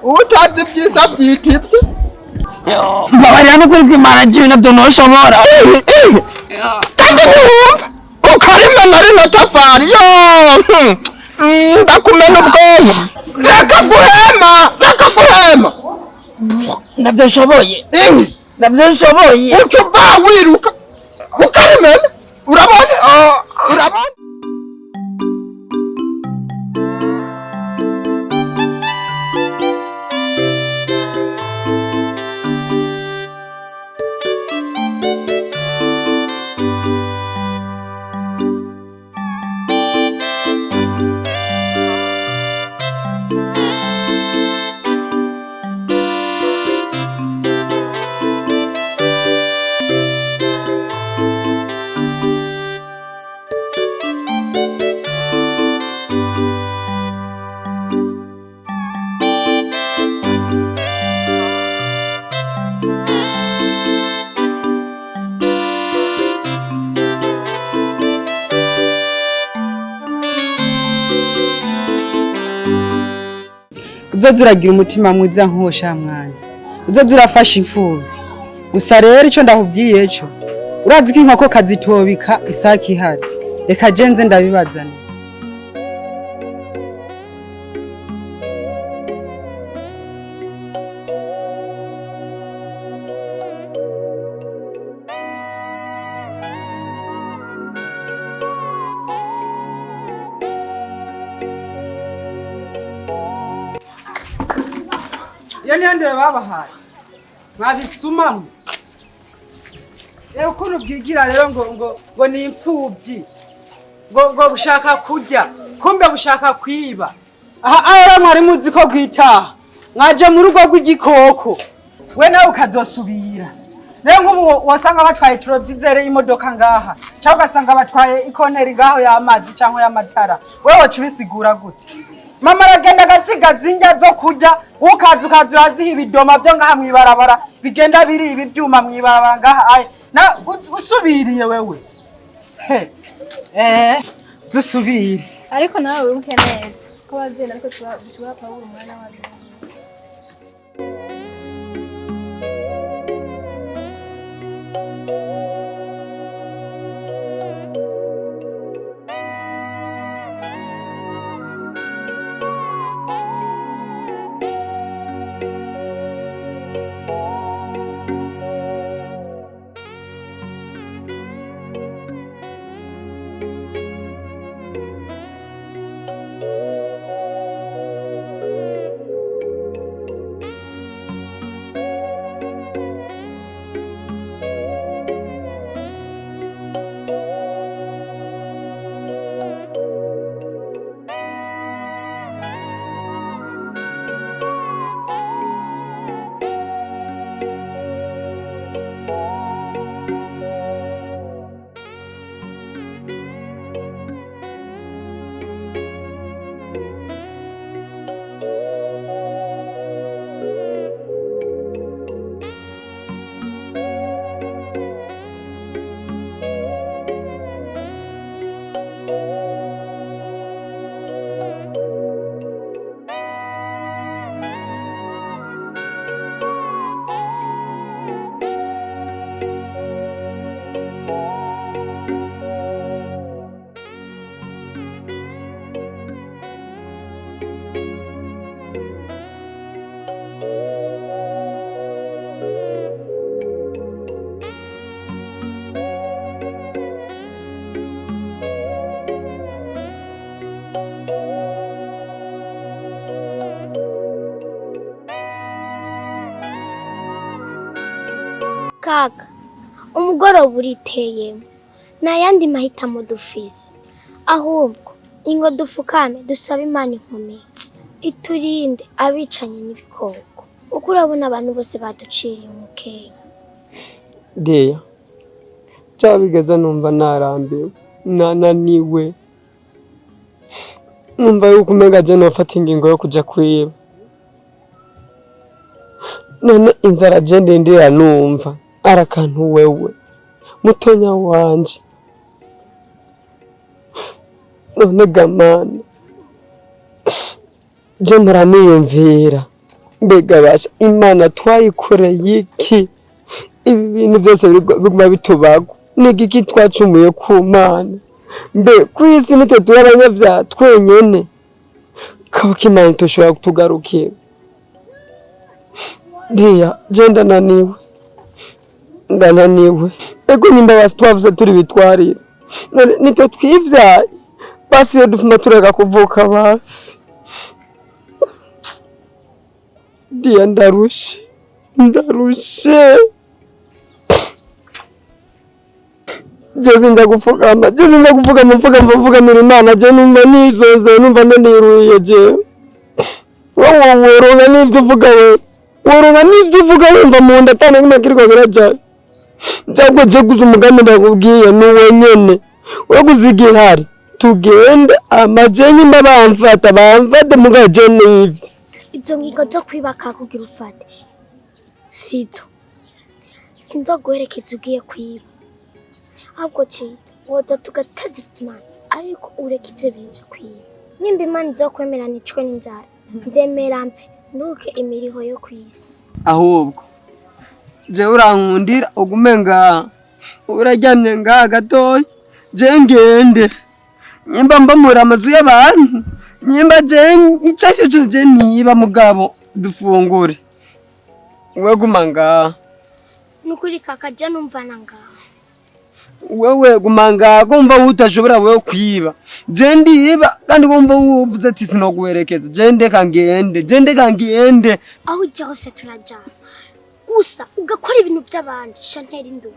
Utazi ibyiza byita ibye. Mbabarira n'ukuri kw'Imana, jewe navyo noshobora. Kandi ntiwumva ukarimena rino tafari yo. Ndakumena ubwonko, reka guhema, reka guhema. Navyo nshoboye. Ibi. Navyo nshoboye. Uca uva wiruka ukarimena, urabona, urabona. Uzoza uragira umutima mwiza nk'uwo sha mwana, uzoza urafasha imfuvyi. Gusa rero ico ndakubwiye co, urazi ko inkoko kazitobika isake ihari. Reka je nze ndabibazana. Iyo niyo ndero babahaye mwabisumamwe? Reba ukuntu bwigira rero, ngo ni imfubyi, ngo bushaka kurya, kumbe bushaka kwiba. Aha rero mwari muzi ko bwitaha, mwaje mu rugo rw'igikoko. We nawe ukazosubira rero. Nk'ubu wasanga batwaye turovizere y'imodoka ngaha, cyangwa ugasanga batwaye ikonteri ngaho y'amazi cyangwa y'amatara, wewe waca ubisigura gute? Mama aragenda agasigaza indya zo kurya, ukaza uraziha ibidoma byo ngaha mw'ibarabara, bigenda biri ibi byuma mw'ibarabara ngaha. Aye na usubiriye wewe. He. Dusubire. Ariko nawe wibuke neza ko abavyeyi natwe dushobora kubura umwana wacu. Kaka, umugoroba uriteyemo, nta yandi mahitamo dufise, ahubwo ingo dufukame dusabe Imana inkomezi iturinde abicanyi n'ibikoko, kuko urabona abantu bose baduciriye umukenke. Deya cyabigeze, numva narambiwe, nananiwe, numva yuko umenga je nofata ingingo yo kuja kwiba. None inzara je ndindira, numva arakantu wewe mutonya wanje. None gamana, je muraniyumvira. Mbega basha, Imana twayikoreye iki? Ibi bintu byose biguma bitubagwa ni igiki twacumuye ku Mana? Mbe ku isi nitwe turi abanyabyaha twenyene? Kabuka Imana itoshobora kutugarukira. Diya, je ndananiwe, ndananiwe. Ego nimba basi twavuze turi bitwarire, none nitwe twivyaye? Basi iyo dufuma tureka kuvuka basi. Diya, ndarushe, ndarushe. Je sinja gupfukama, je sinja gupfukama, mfukama, mfukamira Imana. Je numva nizozeye, numva ndaniruhiye jewe. Wowe woronka n'ivyo uvuga, we woronka n'ivyo uvuga, wumva mu nda atana kimwe kiriko kirajayo. Cyangwa je gusa umugambi ndakubwiye ni uwo nyene wo gusiga ihari, tugende amaje. Nyimba bamfata, bamfate, mugabo je n'ivyo. Izo ngingo zo kwibaka kugira ufate sizo, sinzoguherekeza ugiye kwiba. Ahubwo ciza woza tugataziriza Imana, ariko ureka ivyo bintu vyo kwiba. Nimba Imana izokwemera nicwe n'inzara, nzemera mpfe nduke imiriho yo kw'isi. Ahubwo jewe urankundira ugume ngaha, uraryamye ngaha gatoya, je ngende. Nyimba mbamura amazu y'abantu, nyimba je ico aricyo cyose je niba, mugabo dufungure. We guma ngaha. Nukuri kaka, je numvana ngaha. Wewe guma ngaha, kumva utashobora wewe kwiba, je ndiba. Kandi kumva uvuze ati sinoguherekeza, je ndeka ngende, je ndeka ngende. Aho ujya hose turajyana, gusa ugakora ibintu by'abandi shantera induru.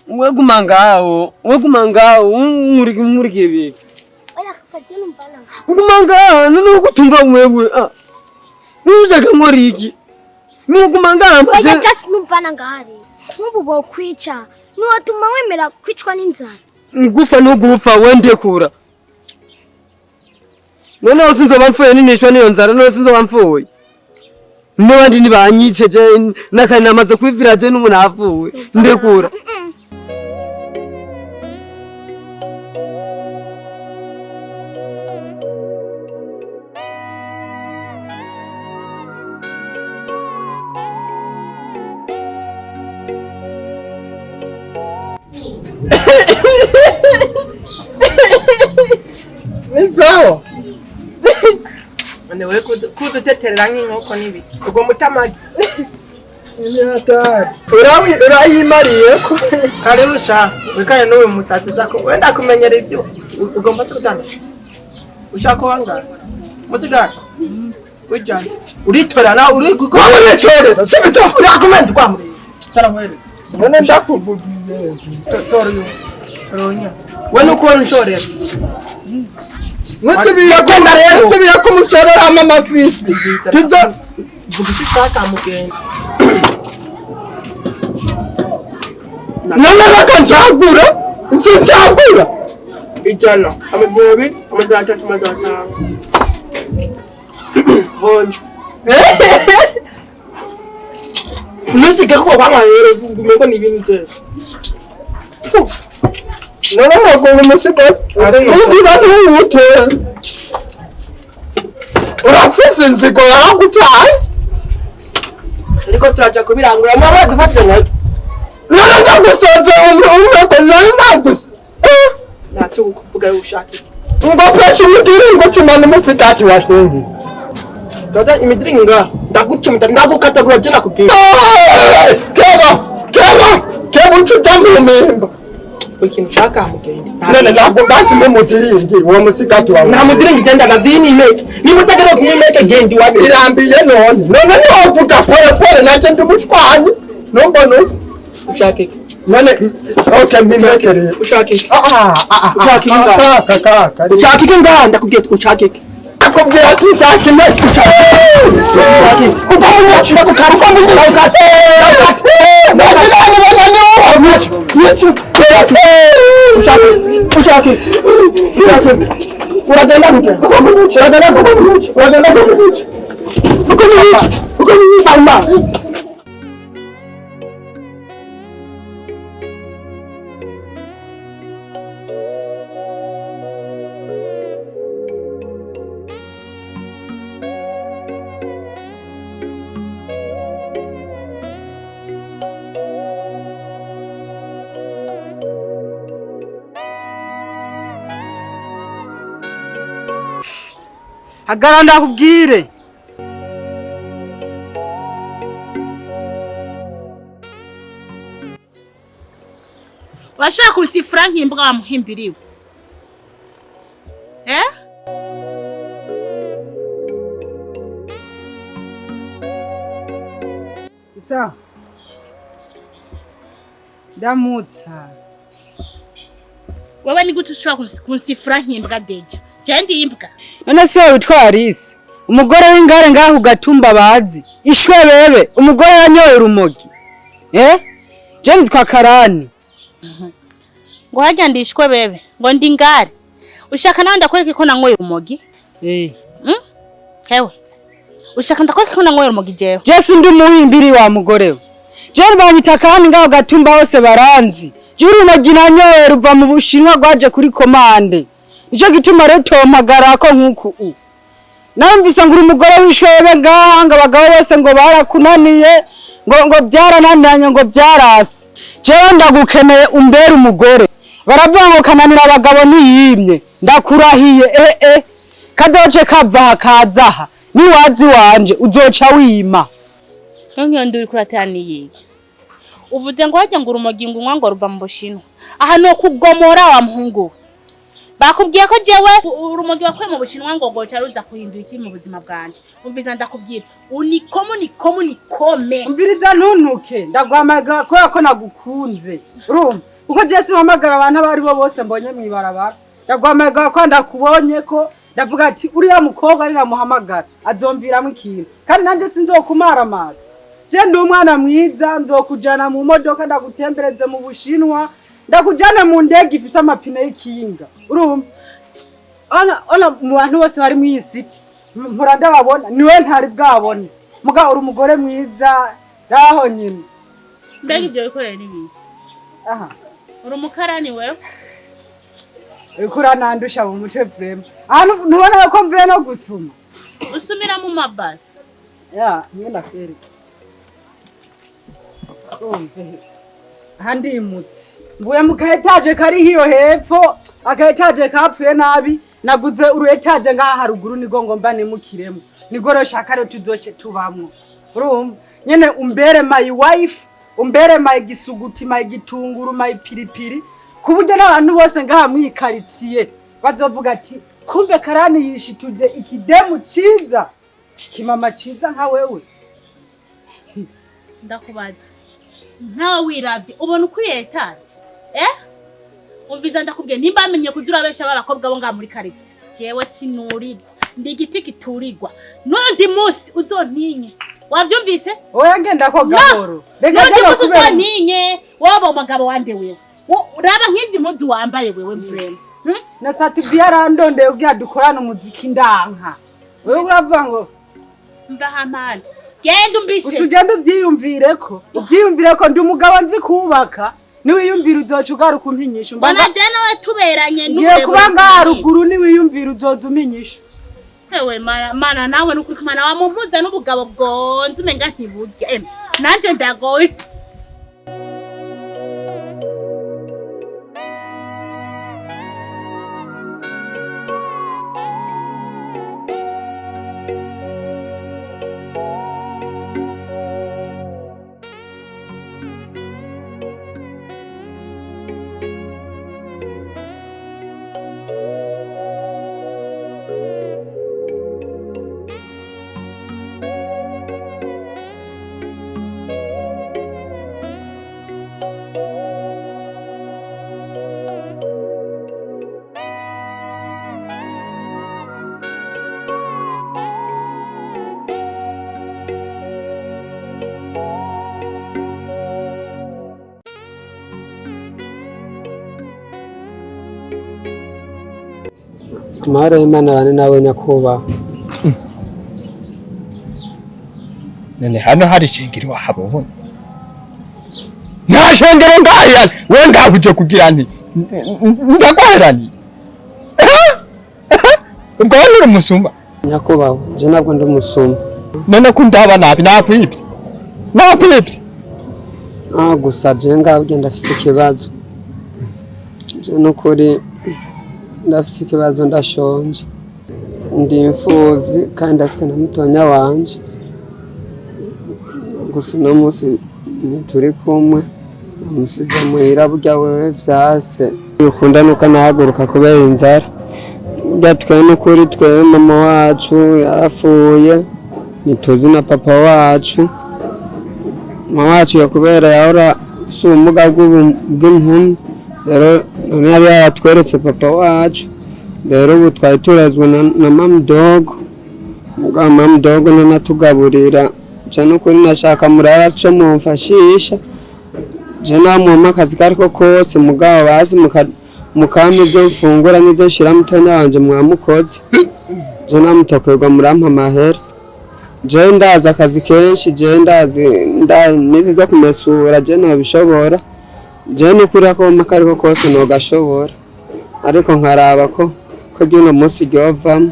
We guma ngaho, we guma ngaho, nkurikira ibiki? Oya kaka, je numvana ngaha. Guma ngaha none uko wewe, ah, nushaka nkora iki? Nuguma ngaha. Oya. Je Just numvana ngaha rero, nk'ubu bokwica ntiwatuma wemera kwicwa n'inzara? Ngufa nugufa, wendekura. Noneho sinzoba mfuye ninishwa n'iyo nzara? Noneho sinzoba mfuye n'abandi nibanyice? Je nakari namaze kwivira, je n'ubu napfuye. Ndekura. Ni sawa. None wewe kuza uteterera nk'inkoko n'ibiki? Ugomba utamagi. Ni hatari. Urayimariye ko karibu sha wikane n'uyu musatsi zako, wenda kumenyera ibyo ugomba kudana. Ushaka wangara musigara wijana uritora na uri Wamuritorera sibito. Urakumenda kwamuri taramwere. None ndakuvugiye. Tora uyu ronya we nuko nshorera. Musubiye ko Genda rero. Musubiye ko mushoreramo amafisi. Tuzo Vuga icyo ushaka mugenda. None reka ncagure. Sincagura. 100, 200, 300, 500. Bonje. Ntusige kuko kwanywa rero umengo ni ibintu byose. None nkagura umusigati. Ugira ntuwute. Urafise inzigo yaragutaye. Ariko turaja kubirangura mwaba dufatire nayo. None ndagusoze umweko none nagusa. Ntacyo kuvuga ushaka iki. Ngo pesha umudiringo cumana umusigati wasingi. Dada imidiringa ndagucumita ndagukatagura je nakubwira. Keba, keba, keba ucuta mu mpimba. Ikintu ushaka mugenda. None ntabwo basi mu mudiringi uwo musigati wawe. Nta mudiringi genda nazini imeke. Niba utagera ku imeke genda iwawe. Irambiye none. None ntiwovuga pole pole nanje ndi umushwanyi. Numbona uko. Ushaka iki? None okay mbimeke rero. Ushaka iki? Ah ah ah. Ushaka iki ngaha? Kaka kaka. Ushaka iki ngaha ndakubwiye ushaka iki? Akubwira ati nshaka imeke. Ushaka iki? Uko munyacu ndagukara uko munyacu. None none none none. Ushaka iki? Ushaka iki? Ushaka iki? Uragenda gute? Uragenda gute? Uragenda gute? Uko munyacu? Uko munyacu? Hagarara ndakubwire. Urashaka kunsifura nk'imbwa wamuhimbiriwe? Eh? Isa. Ndamutsa. Wewe ni gute ushobora kunsifura nk'imbwa deja? Je ndi imbwa. None se wowe witwa Alice, umugore w'ingare ngaho ugatumba bazi. Ishwe bebe, umugore yanyoye urumogi. Eh? Je nitwa Karani. Ngo harya ndishwe bebe, ngo ndi ngare. Ushaka nawe ndakwereka ko nanyoye urumogi? Eh. Hewe. Ushaka ndakwereka ko nanyoye urumogi jewe? Je sindi umuhimbiri wa mugore we. Je banyita Karani ngaho gatumba hose baranzi. Je urumogi nanyoye ruva mu Bushinwa rwaje kuri komande. Nico gituma rero tompagara ko nkuku u. Namvise ngo uri umugore w'ishwebe ngaha ngo abagabo bose ngo barakunaniye ngo byarananiranye ngo byarase. Jewe ndagukeneye umbere umugore. Baravuga ngo kananira abagabo niyimye. Ndakurahiye Kadoce kava kazaha. Niwazi wanje uzoca wima. Nonke nduri kurataniye iki? Uvuze ngo hajya ngo urumogi ngo unywa ngo ruva mu Bushinwa. Aha no kugomora wa muhungu. Bakubwiye ko jewe urumogi wakuye mu Bushinwa ngo goca ruza kuhindura iki mu buzima bwanje. Umviza ndakubwira unikomo nikomo nikome. Umviriza ntuntuke ndaguhamagara kubera ko nagukunze. Urumva? Uko je simpamagara abantu abo ari bo bose mbonye mw'ibarabara. Ndaguhamagara ko ndakubonye ko ndavuga ati uriya mukobwa niramuhamagara azomviramwo ikintu. Kandi nanje sinzokumaramaza. Je ndi umwana mwiza nzokujana mu modoka ndagutembereze mu Bushinwa. Ndakujana mu ndege ifise amapine y'ikinga. Urumva? Ona mu bantu bose bari mu iyi city mpora ndababona niwe ntari bwabone. Muga uri umugore mwiza raho nyine. Mbega ibyo wikorera ni biki? Aha. Uri umukarani wewe? Uriko uranandusha mu mutwe vrema. Aha ntubona ko mvuye no gusuma. Usumira mu mabasi. Ya, mwe ndakwereka. Umve. Aha ndimutse. Mvuye mu ka etaje kari hiyo hepfo, aka etaje kapfuye nabi, naguze uru etaje ngaha haruguru nigo ngomba nimukiremo. Nigo rero shaka rero tuzoce tubamwo. Urumva? Nyene umbere my wife, umbere my gisuguti, my gitunguru, my piripiri, ku buryo n'abantu bose ngaha mwikaritsiye bazovuga ati kumbe Karani yishituje ikidemu ciza, kimama ciza nka wewe. Ndakubaza. Ntawe wiravye ubona ukuri etaje? Eh? Umviza ndakubwiye nimba amenye kujura abesha abakobwa bo ngaha muri karite. Jewe sinurirwa. Ndi igiti giturirwa. Nundi munsi uzontinye. Wavyumvise? Oya ngenda ko gahoro. Reka Nundi je munsi kubera. uzontinye. Woba umugabo wande wewe. Raba nk'izi mpuzu wambaye wewe vrema. Na Satubi yarandondeye kugira dukorane umuziki ndanka. Wewe uravuga ngo Mva hampande. Genda umbise. Gusa ugenda uvyiyumvireko. Uvyiyumvireko ndi umugabo nzi kubaka. Niwiyumvira uzoca ugaruka umpinyisha. Mbona je nawe tuberanye Ngiye kuba ngaha ruguru niwiyumvira uzoza umpinyisha. Ewe mana nawe nukuri kumana wamumpuza n'ubugabo bwonze umenga ntiburya. Nanje ndagoye. Amahoro y'Imana bane nawe nyakubahwa. None hano hari ishengero wahabonye? Nta shengero ngahera, we ngaho uje kugira nti ndagwaheraniye. Ubwo wowe uri umusuma? Nyakubahwa, je ntabwo ndi umusuma. None ko ndaba nabi nakwibye. Nakwibye. Ah, gusa je ngaho ugenda ndafise ikibazo. Je nukuri ndafise ikibazo ndashonje. Ndi imfuvyi kandi ndafise na mutonya wanje, gusa uno munsi ntituri kumwe, namusize muhira. Burya wewe vyase bikunda nuko nahaguruka kubera inzara. Burya twe n'ukuri, twe mama wacu yarapfuye, ntituzi na papa wacu. Mama wacu yakubera yahora afise ubumuga bw'impumi, rero none yari yaratweretse papa wacu. Rero ubu twari turazwe na mamudogo, mugabo mamudogo ntanatugaburira. Je n'ukuri nashaka murara co mumfashisha. Je namwompa akazi kariko kose, mugabo bazi mukampa ivyo mfungura n'ivyo nshira mutonya wanje. Mwamukoze je namutokerwa, murampa amahera. Je ndazi akazi kenshi, je ndazi n'ibi vyo kumesura, je nobishobora. Je n'ukuri akoma kariko kose nogashobora, ariko nkaraba ko ry'uno munsi ryovamwo.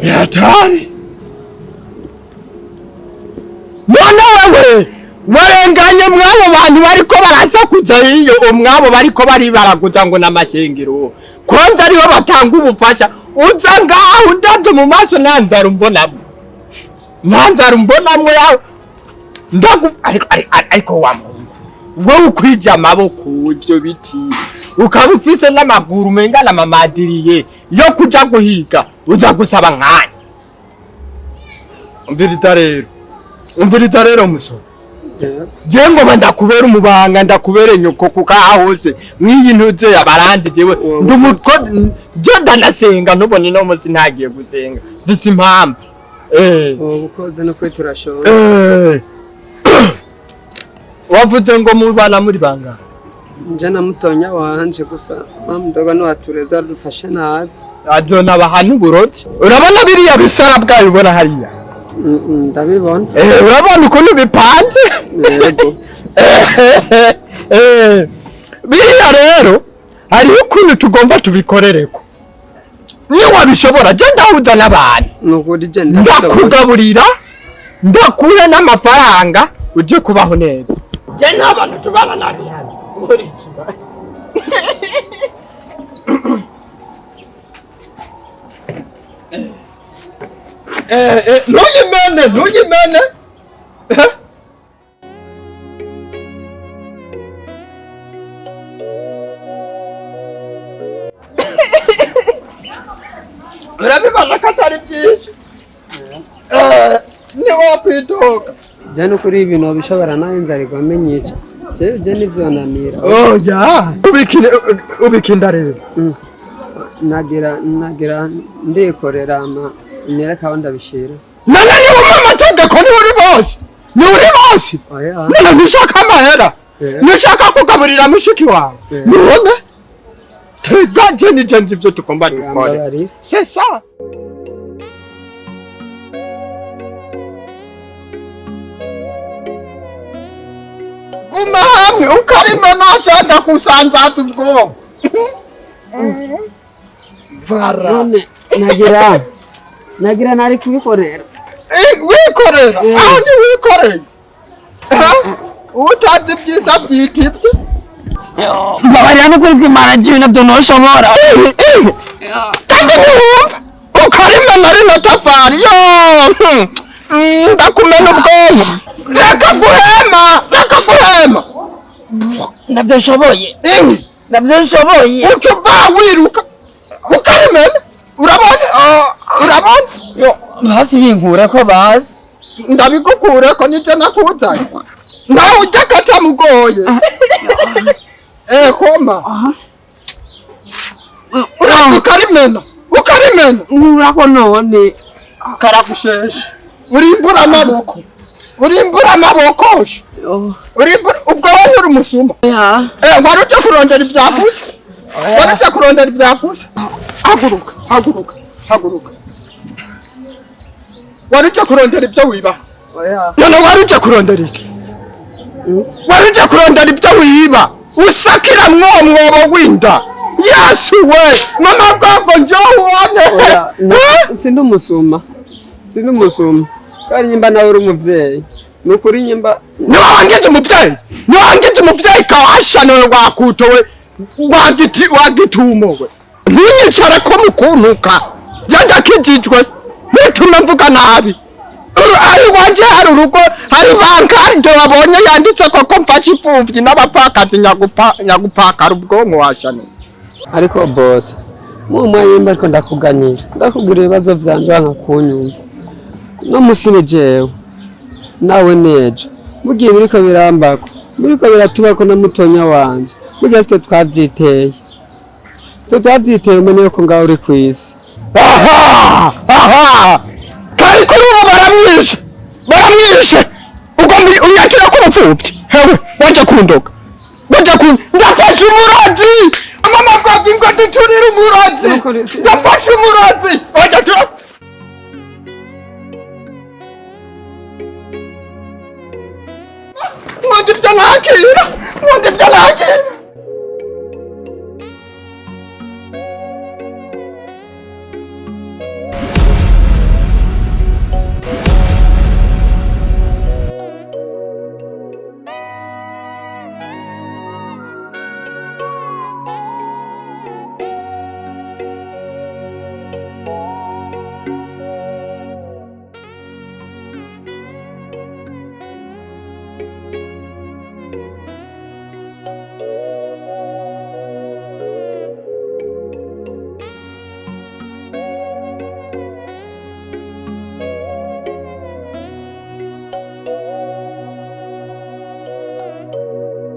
Hatari! None wewe warenganye mw'abo bantu bariko barasakuza hiyo, umwabo bariko baribaraguza ngo n'amashengero kwanza ariho batanga ubufasha, uza ngaho ndavye mu maso, nta nzara umbonamwo, nta nzara umbonamwo yawe ndagu. Ariko wa muntu wewe, ukwije amaboko ivyo biti, ukaba ufise n'amaguru umenga n'amamadiriye yo kuja guhiga, uza gusaba nkanya. Umviriza rero, umviriza rero musore, je ngoma ndakubera umubanga, ndakubera nyoko, kuko aha hose mw'iyi ntuze abaranzi jewe ndi umuko. Je ndanasenga, ntubone ino munsi ntagiye gusenga, mfise impamvu. Ubu bukoze n'ukuri turashobora. Wavuze ngo mubana muri bangahe? Nje na mutonya wanje gusa. Mamudogo niwatureza dufashe nabi. Azona bahana uburozi. Urabona biriya bisara bwayo ubona hariya? Ndabibona. Urabona ukuntu bipanze? Yego. Biriya rero hariho ukuntu tugomba tubikorereko. Niyo wabishobora, je ndahuza n'abantu. Nukuri je ndabishobora. Ndakugaburira, ndakure n'amafaranga, uje kubaho neza. Je n'abantu tubana nabi hano muri iki. Ntuyimene, ntuyimene. Eh? Urabibona ko atari byinshi? Ntiwakwidoga. Je nukuri ibintu wabishobora, nawe inzara igwame nyica. Je ntivyonanira. Oya, ubikinda rero. Nagira ndikorera ama nereka aho ndabishira. None ni umwe amategeko, ni uri bose, ni uri bose. Oya. None ntushaka amahera? Ntushaka kugaburira mushiki wawe? None tega, je nije nzi ivyo tugomba dukore. Urambabarira. C'est ça. Guma hamwe ukarima, nashaka kusanzaza ubwonko vara. None nagira nari kubikorera. Wikorera aho ni wikoreye. Utazi ibyiza byita ibye. Mbabarira n'ukuri kw'Imana, jewe navyo noshobora. Kandi ntiwumva ukarimena rino tafari yo. Ndakumena ubwonko, reka guhema, reka guhema. Navyo nshoboye. Ibi. Navyo nshoboye. Uca uva wiruka ukarimena, urabona, urabona. Yo, basi binkureko basi. Ndabigukureko nibyo nakuzanye, nawe ujya katamugoye. Koma uraza ukarimena, ukarimena. Nkurako none. Karagusheshe, urimbura amaboko, urimbura amaboko, urimbura ubwo. Wowe uri umusuma. Ya. Wari ujya kurondera ibyakuze, wari ujya kurondera ibyakuze. Haguruka, haguruka, haguruka. Wari ujya kurondera ibyo wiba? Oya. None wari ujya kurondera iki? Wari ujya kurondera ibyo wiba, usakira mwo mwobo w'inda? Yesu we, mama bwabwo njyewe ubone. Oya, sindi umusuma, sindi umusuma. Kandi nyimba nawe uri umuvyeyi, ni ukuri nyimba. Niwangize umuvyeyi, niwangize umuvyeyi, kawashaniwe, wakutowe, wagiti wagitumowe. Ntunyicara ko mukuntuka, byandakijijwe ntutume mvuga nabi. Ari iwanje hari urugo, hari bankarite wabonye yanditse ko mfashe imfuvyi n'abapfakazi, nyagupakara ubwonko washane. Ariko boss, mu mwanya mba ariko ndakuganyira, ndakubwira ibibazo vyanje wanka kunyumva. No musi ni jewe nawe nejo, mugihe biriko birambako, biriko biratubako na mutonya wanje, burya sitwe twavyiteye, twe twavyiteye. Umenye yuko ngaho uri kw'isi. Aha aha, kari kuri ubu baramwishe, baramwishe. Ubwo unyakira ko ubupfubyi hewe waje kundoga, waje kun ndafashe umurozi. Mama bwabwi ngo ducurire umurozi, ndafashe umurozi waje tu. Nkunda ibyo nakira, nkunda ibyo nakira.